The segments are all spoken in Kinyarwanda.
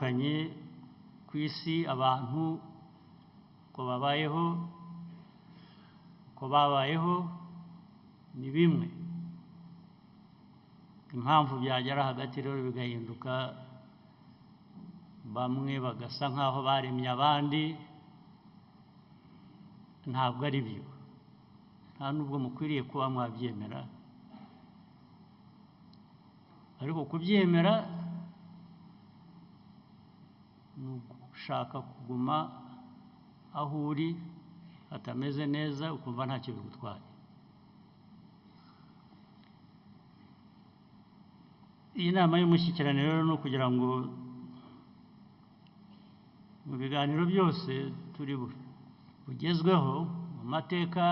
hatandukanye ku isi, abantu uko babayeho, uko babayeho ni bimwe. Impamvu byagera hagati rero bigahinduka, bamwe bagasa nk'aho baremye abandi, ntabwo ari byo. Nta nubwo mukwiriye kuba mwabyemera, ariko kubyemera ni ugushaka kuguma aho uri hatameze neza, ukumva ntacyo bigutwaye. Iyi nama y'umushyikirano rero ni ukugira ngo mu biganiro byose turi bugezweho mu mateka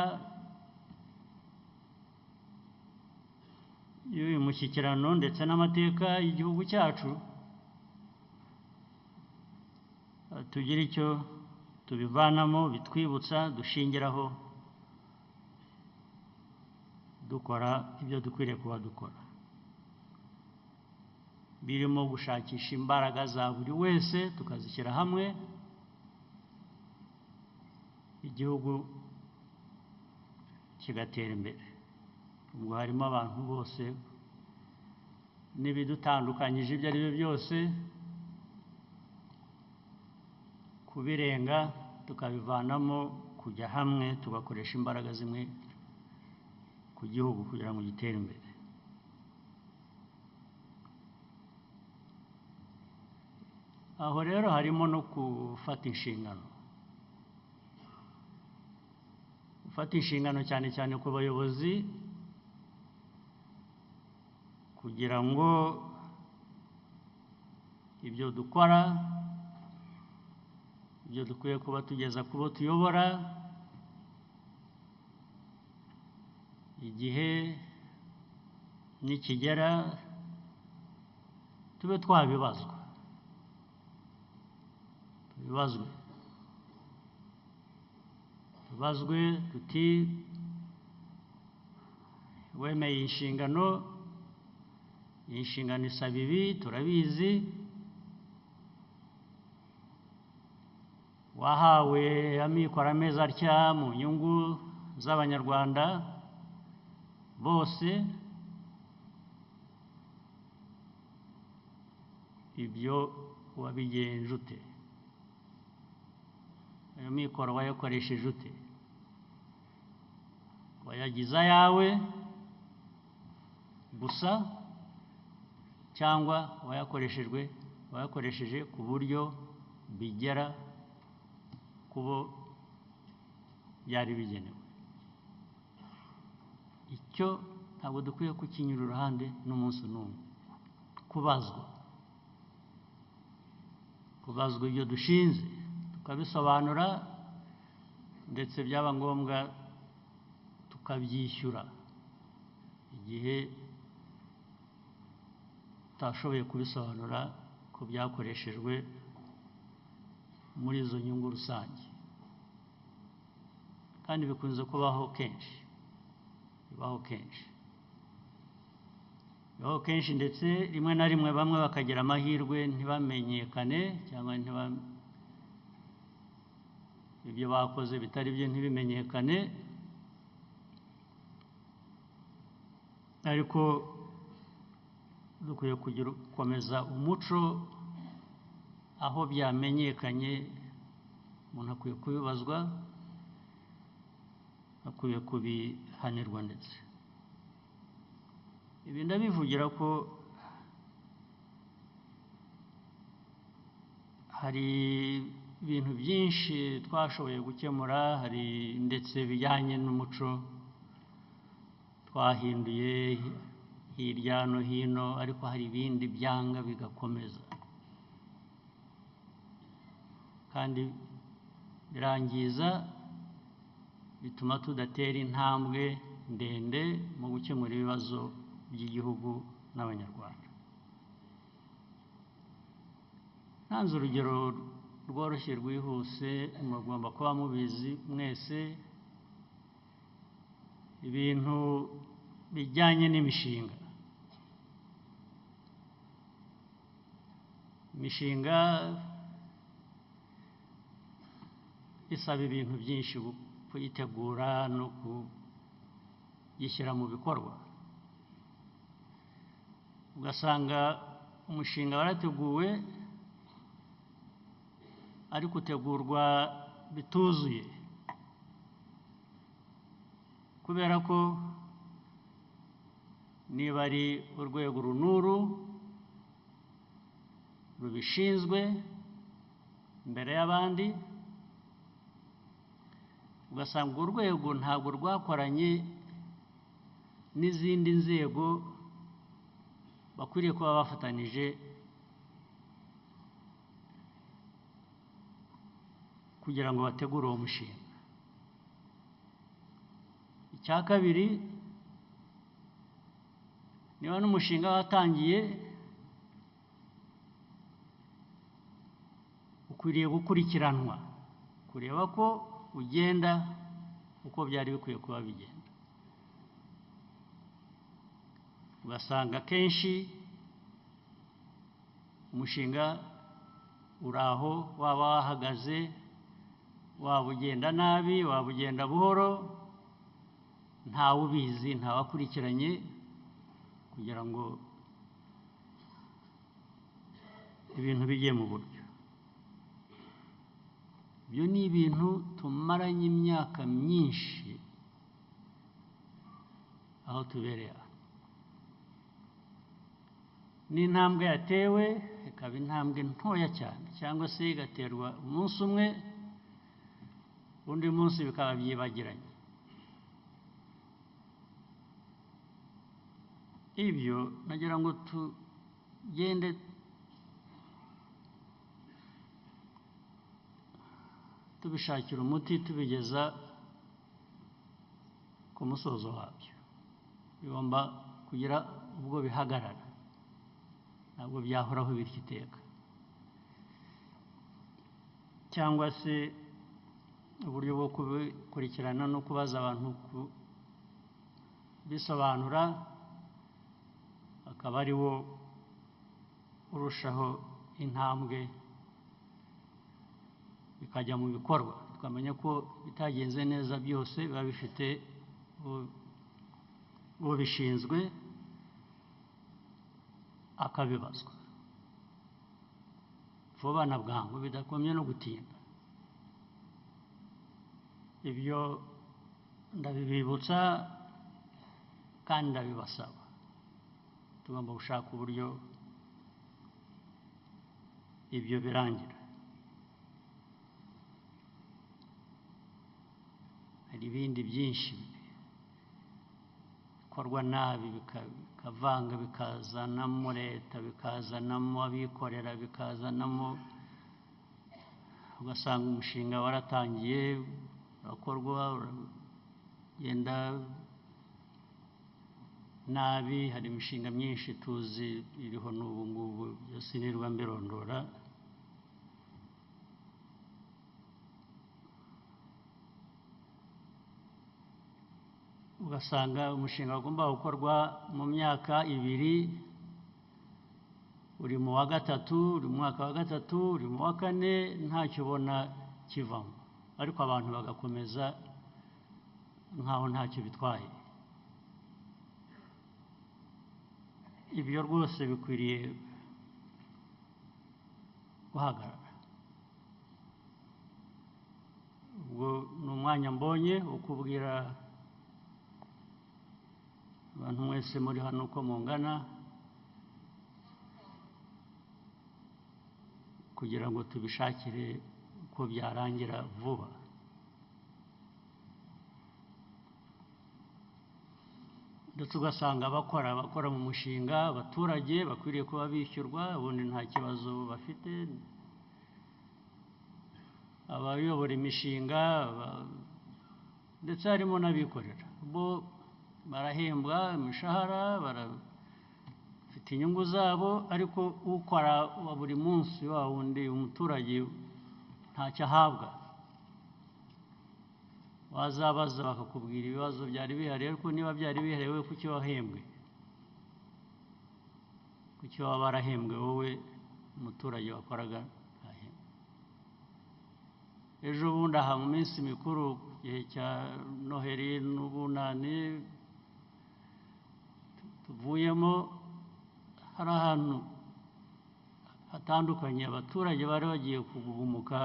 y'uyu mushyikirano ndetse n'amateka y'igihugu cyacu, tugire icyo tubivanamo bitwibutsa, dushingiraho dukora ibyo dukwiriye kuba dukora, birimo gushakisha imbaraga za buri wese tukazishyira hamwe, igihugu kigatera imbere. Ubwo harimo abantu bose n'ibidutandukanyije ibyo ari byo byose, kubirenga tukabivanamo kujya hamwe, tugakoresha imbaraga zimwe ku gihugu kugira ngo gitere imbere. Aho rero harimo no gufata inshingano, gufata inshingano cyane cyane ku bayobozi, kugira ngo ibyo dukora, ibyo dukwiye kuba tugeza ku bo tuyobora, igihe nikigera tube twabibazwa, tubibazwe, tubazwe tuti wemeye inshingano, iyi nshingano isaba ibi, turabizi, wahawe amikoro ameze atya mu nyungu z'Abanyarwanda bose, ibyo wabigenje ute? Ayo mikoro wayakoresheje ute? Wayagize ayawe gusa cyangwa wayakoresheje ku buryo bigera ku bo byari bigenewe? Icyo ntabwo dukwiye kukinyura uruhande n'umunsi n'umwe. Kubazwa ibyo dushinze tukabisobanura, ndetse byaba ngombwa tukabyishyura igihe tutashoboye kubisobanura ko byakoreshejwe muri izo nyungu rusange. Kandi bikunze kubaho kenshi, bibaho kenshi, bibaho kenshi, ndetse rimwe na rimwe bamwe bakagira amahirwe ntibamenyekane, cyangwa ibyo bakoze bitari byo ntibimenyekane, ariko dukwiye gukomeza umuco aho byamenyekanye umuntu akwiye kubibazwa, akwiye kubihanirwa. Ndetse ibi ndabivugira ko hari ibintu byinshi twashoboye gukemura, hari ndetse bijyanye n'umuco twahinduye hirya no hino, ariko hari ibindi byanga bigakomeza kandi birangiza, bituma tudatera intambwe ndende mu gukemura ibibazo by'igihugu n'Abanyarwanda. Ntanze urugero rworoshye rwihuse, mugomba kuba mubizi mwese, ibintu bijyanye n'imishinga. Imishinga isaba ibintu byinshi kuyitegura no kuyishyira mu bikorwa. Ugasanga umushinga warateguwe ariko utegurwa bituzuye, kubera ko niba ari urwego runuru rubishinzwe mbere y'abandi, ugasanga urwo rwego ntabwo rwakoranye n'izindi nzego bakwiriye kuba bafatanije kugira ngo bategure uwo mushinga. Icya kabiri, niba n'umushinga watangiye ukwiriye gukurikiranwa, kureba ko ugenda uko byari bikwiye kuba bigenda. Ugasanga kenshi umushinga uraho, waba wahagaze, waba ugenda nabi, waba ugenda buhoro, ntawe ubizi, ntawakurikiranye kugira ngo ibintu bijye mu buryo. Ibyo ni ibintu tumaranye imyaka myinshi aho tubereye aha. N'intambwe yatewe ikaba intambwe ntoya cyane, cyangwa se igaterwa umunsi umwe, undi munsi bikaba byibagiranye. Ibyo nagira ngo tugende tubishakira umuti, tubigeza ku musozo wabyo. Bigomba kugira ubwo bihagarara, ntabwo byahoraho bityo iteka. Cyangwa se uburyo bwo kubikurikirana no kubaza abantu kubisobanura, akaba ari wo urushaho intambwe bikajya mu bikorwa, tukamenya ko bitagenze neza byose biba bifite ubishinzwe akabibazwa vuba na bwangu, bidakomye no gutinda. Ibyo ndabibibutsa kandi ndabibasaba. Tugomba gushaka uburyo ibyo birangira. Hari ibindi byinshi bikorwa nabi, bikavanga, bikazanamo leta, bikazanamo abikorera, bikazanamo, ugasanga umushinga waratangiye urakorwa, uragenda nabi. Hari imishinga myinshi tuzi iriho n'ubu ngubu, byose nirwa mbirondora. Ugasanga umushinga wagomba gukorwa mu myaka 2 uri mu wa 3, uri mu mwaka wa 3, uri mu wa 4, ntacyo ubona kivamo, ariko abantu bagakomeza nkaho ntacyo bitwaye. Ibyo rwose bikwiriye guhagarara. Ubwo ni umwanya mbonye wo kubwira abantu mwese muri hano uko mungana, kugira ngo tubishakire uko byarangira vuba. Ndetse ugasanga abakora mu mushinga, abaturage bakwiriye kuba bishyurwa, ubundi nta kibazo bafite. Abayobora imishinga, ndetse harimo n'abikorera, bo barahembwa imishahara, barafite inyungu zabo, ariko ukora wa buri munsi wa wundi umuturage ntacyo ahabwa. Wazabaza bakakubwira ibibazo byari bihari, ariko niba byari bihari wowe kuki wahembwe? Kuki waba warahembwe wowe Umuturage wakoraga ntahembwe. Ejo bundi aha mu minsi mikuru, igihe cya Noheli n'Ubunani tuvuyemo, hari ahantu hatandukanye abaturage bari bagiye kugumuka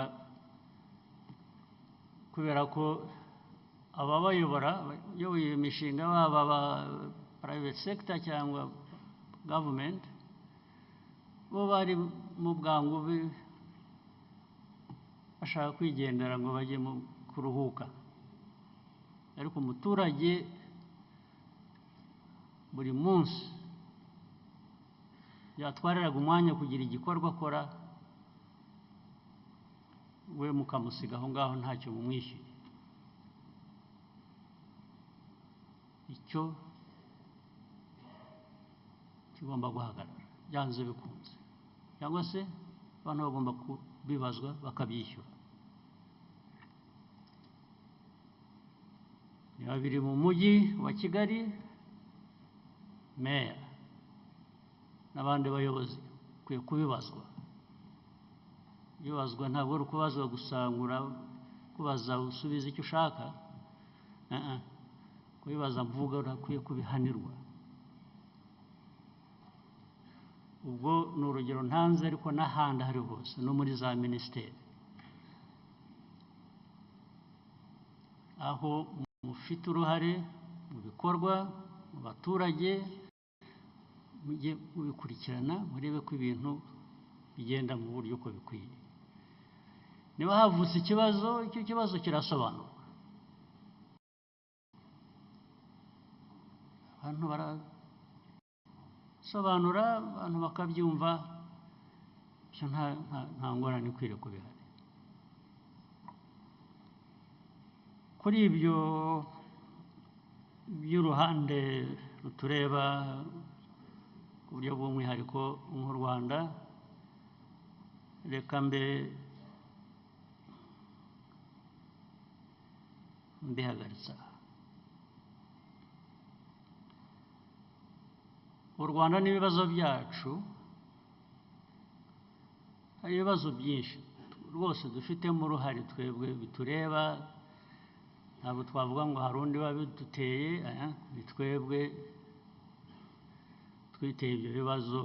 kubera ko ababayobora, abayoboye iyo mishinga, baba aba private sector cyangwa government, bo bari mu bwangu bashaka kwigendera ngo bajye mu kuruhuka, ariko umuturage buri munsi yatwariraga umwanya kugira igikorwa akora, we mukamusiga aho ngaho ntacyo mumwishyuye. Icyo kigomba guhagarara byanze bikunze, cyangwa se abantu bagomba kubibazwa bakabyishyura. Niba biri mu mujyi wa Kigali, meya n'abandi bayobozi bakwiye kubibazwa. Ibibazwa ntabwo ari ukubazwa gusa ngo urakubaza usubize icyo ushaka, kubibaza mvuga urakwiye kubihanirwa. Ubwo ni urugero ntanze, ariko n'ahandi aho ari hose, no muri za minisiteri aho mufite uruhare mu bikorwa mu baturage, mujye mubikurikirana murebe ko ibintu bigenda mu buryo uko bikwiye. Niba havutse ikibazo, icyo kibazo kirasobanurwa, abantu barasobanura, abantu bakabyumva, ibyo nta ngorane ikwiriye kubihari. Kuri ibyo by'uruhande rutureba ku buryo bw'umwihariko nk'u Rwanda, reka mbe mbihagaritsa. U Rwanda n'ibibazo byacu, hari ibibazo byinshi rwose dufitemo uruhare twebwe bitureba, ntabwo twavuga ngo hari undi wabiduteye, ni twebwe twiteye ibyo bibazo,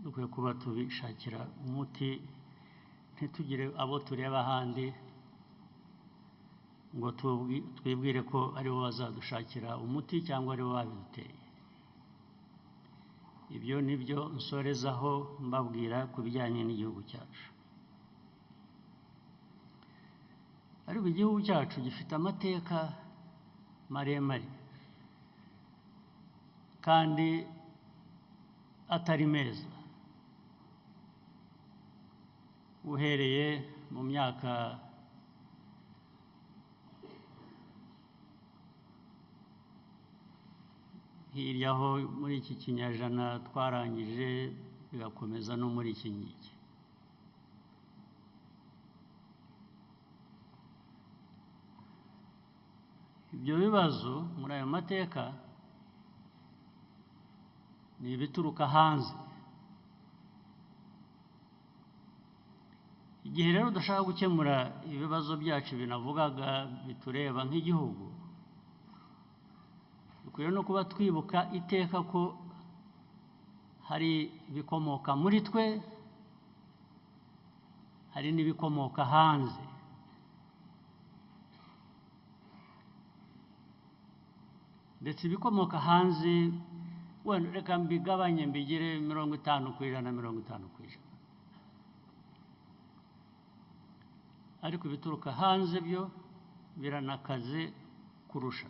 dukwiye kuba tubishakira umuti, ntitugire abo tureba ahandi ngo twibwire ko aribo bazadushakira umuti cyangwa aribo babiduteye. Ibyo nibyo nsorezaho mbabwira ku bijyanye n'igihugu cyacu. Ariko igihugu cyacu gifite amateka maremare kandi atari meza, uhereye mu myaka hirya aho muri iki kinyejana twarangije, bigakomeza no muri iki ngiki. Ibyo bibazo muri ayo mateka ni ibituruka hanze. Igihe rero dushaka gukemura ibibazo byacu binavugaga bitureba nk'igihugu, dukwiye no kuba twibuka iteka ko hari ibikomoka muri twe, hari n'ibikomoka hanze. Ndetse ibikomoka hanze wenda reka mbigabanye mbigire 50% 50%, ariko ibituruka hanze byo biranakaze kurusha.